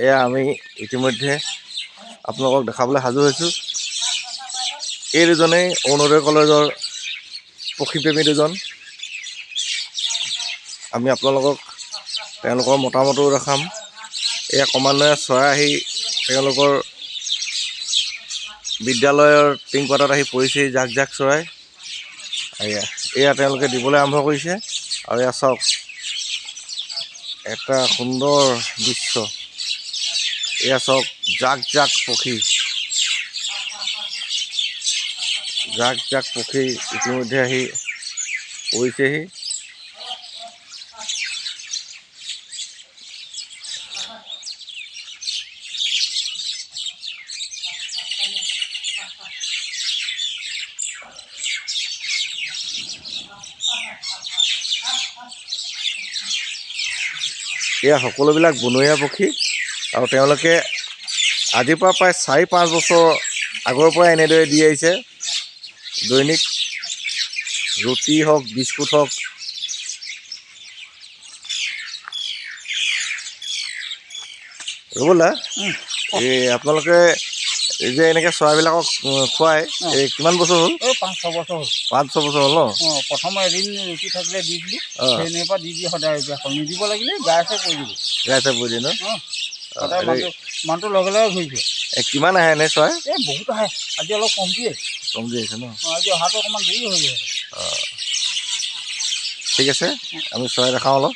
এয়া আমি ইতিমধ্যে আপোনালোকক দেখাবলৈ সাজু হৈছোঁ। এই দুজনেই অৰুণোদয় কলেজৰ পক্ষীপ্ৰেমী দুজন। আমি আপোনালোকক তেওঁলোকৰ মতামতো দেখাম। এয়া ক্ৰমান্বয়ে চৰাই আহি তেওঁলোকৰ বিদ্যালয়ৰ টিংপাতত আহি পৰিছে, জাক জাক চৰাই। এয়া তেওঁলোকে দিবলৈ আৰম্ভ কৰিছে। আৰু এয়া চাওক, এটা সুন্দৰ দৃশ্য। এয়া চাওক, জাক জাক পক্ষী, জাক জাক পক্ষী ইতিমধ্যে আহি পৰিছেহি। এয়া সকলোবিলাক বনৰীয়া পক্ষী। আৰু তেওঁলোকে আজিৰ পৰা প্ৰায় 4-5 বছৰ আগৰ পৰাই এনেদৰে দি আহিছে দৈনিক ৰুটি হওক, বিস্কুট হওক। ৰ'বলা, এই আপোনালোকে এই যে এনেকৈ চৰাইবিলাকক খুৱাই, এই কিমান বছৰ হ'ল? 5-6 বছৰ হ'ল। 5-6 বছৰ হ'ল ন? অঁ, প্ৰথম এদিন ৰুটি থাকিলে দি দিলোঁ, সেইদিনাৰ পৰা দি দি সদায় অভ্যাস হ'ল। নিদিব লাগিলে গাই চাই পৰি দিব। গাই চাই পৰি দিয়ে ন? অঁ, সদায় মানুহটো লগে লগে ঘূৰি ফুৰে। এই কিমান আহে এনেই চৰাই? এই বহুত আহে, আজি অলপ কমটি আহিছে। কমটি আহিছে ন? অঁ, আজি অহাটো অকণমান দেৰি হৈ গৈছে। অঁ, ঠিক আছে, আমি চৰাই দেখাওঁ অলপ।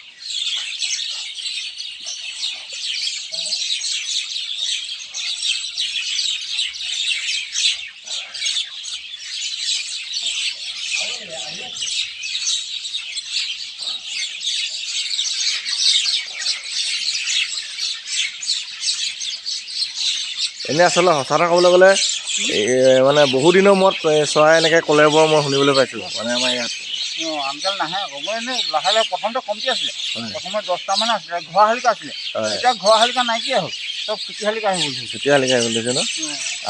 এনেই আচলতে সঁচা কথা ক'বলৈ গ'লে মানে বহুদিনৰ মূৰত চৰাই এনেকৈ কলেবৰ মই শুনিবলৈ পাইছোঁ, মানে আমাৰ ইয়াত। অঁ, আনকাল নাহে আকৌ। মই এনেই লাহে লাহে প্ৰথমতে কমটি আছিলে, প্ৰথমে 10টামান আছিলে, ঘোঁৰা শালিকা আছিলে। এতিয়া ঘোঁৰা শালিকা নাইকিয়া হ'ল, চব চুটি শালিকা আহিব ধৰিছে। চুটি শালিকা আহিব ধৰিছে ন?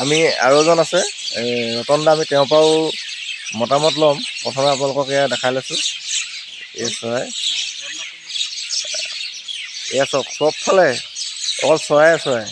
আমি আৰু এজন আছে, ৰতন দা, আমি তেওঁৰ পৰাও মতামত ল'ম। প্ৰথমে আপোনালোকক এয়া দেখাই লৈছোঁ এই চৰাই। এয়া চাওক, চবফালে অকল চৰাই চৰাই।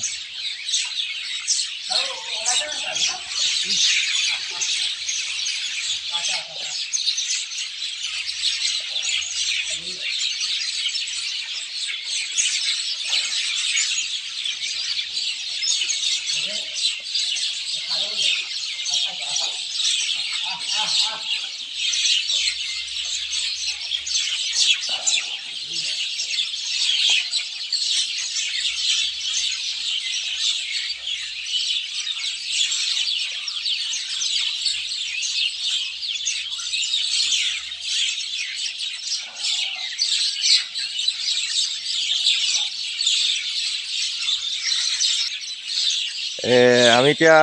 আমি এতিয়া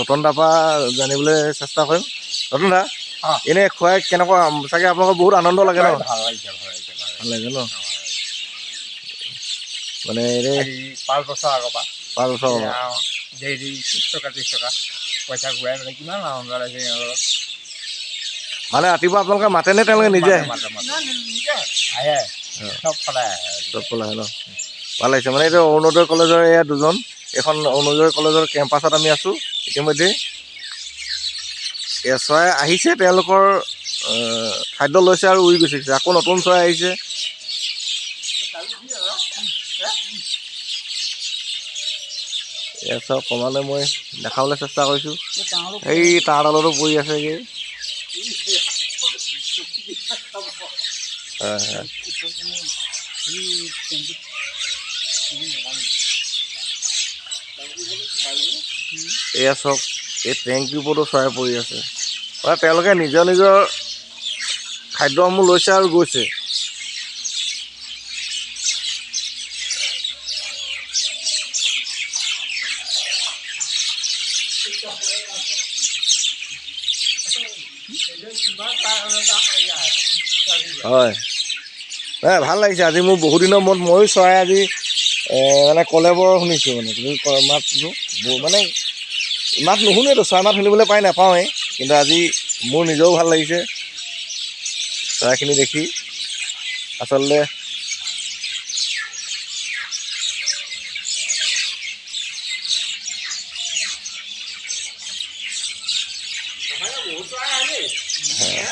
ৰতন দাৰ পৰা জানিবলৈ চেষ্টা কৰিম। ৰতন দা, এনেই খুৱাই কেনেকুৱা? চাগে আপোনালোকৰ বহুত আনন্দ লাগে ন? ভাল লাগিছে, ভাল লাগিছে, ভাল লাগে ন? মানে এনেই 5 বছৰ আগৰ পৰা। 5 বছৰ আগৰ পৰা। ডেইলি 30 টকা 30 টকা পইচা ঘূৰাই মানে কিমান আনন্দ লাগিছে সিহঁতৰ। মানে ৰাতিপুৱা আপোনালোকে মাতেনে তেওঁলোকে নিজে? নিজে আহে, চব সদায় আহে। চব সদায় আহে ন? ভাল লাগিছে। মানে এইটো অৰুণোদয় কলেজৰ এয়া দুজন, এইখন অৰুণোদয় কলেজৰ কেম্পাছত আমি আছোঁ ইতিমধ্যে। এয়া চৰাই আহিছে, তেওঁলোকৰ খাদ্য লৈছে আৰু উৰি গৈছে। আকৌ নতুন চৰাই আহিছে। এয়া চাওক, ক্ৰমান্বয়ে মই দেখাবলৈ চেষ্টা কৰিছোঁ। এই তাঁৰডালতো পৰি আছেগৈ। হয় হয়। এয়া চাওক, এই টেংকিৰ ওপৰতো চৰাই পৰি আছে। মানে তেওঁলোকে নিজৰ নিজৰ খাদ্যসমূহ লৈছে আৰু গৈছে। হয়, নাই ভাল লাগিছে। আজি মোৰ বহুদিনৰ মূৰত ময়ো চৰাই আজি মানে কলেবৰ শুনিছোঁ। মানে তুমি মাতটো মানে মাত নুশুনোৱেতো, চৰাই মাত শুনিবলৈ পাই নাপাওঁৱেই, কিন্তু আজি মোৰ নিজেও ভাল লাগিছে চৰাইখিনি দেখি। আচলতে হয়।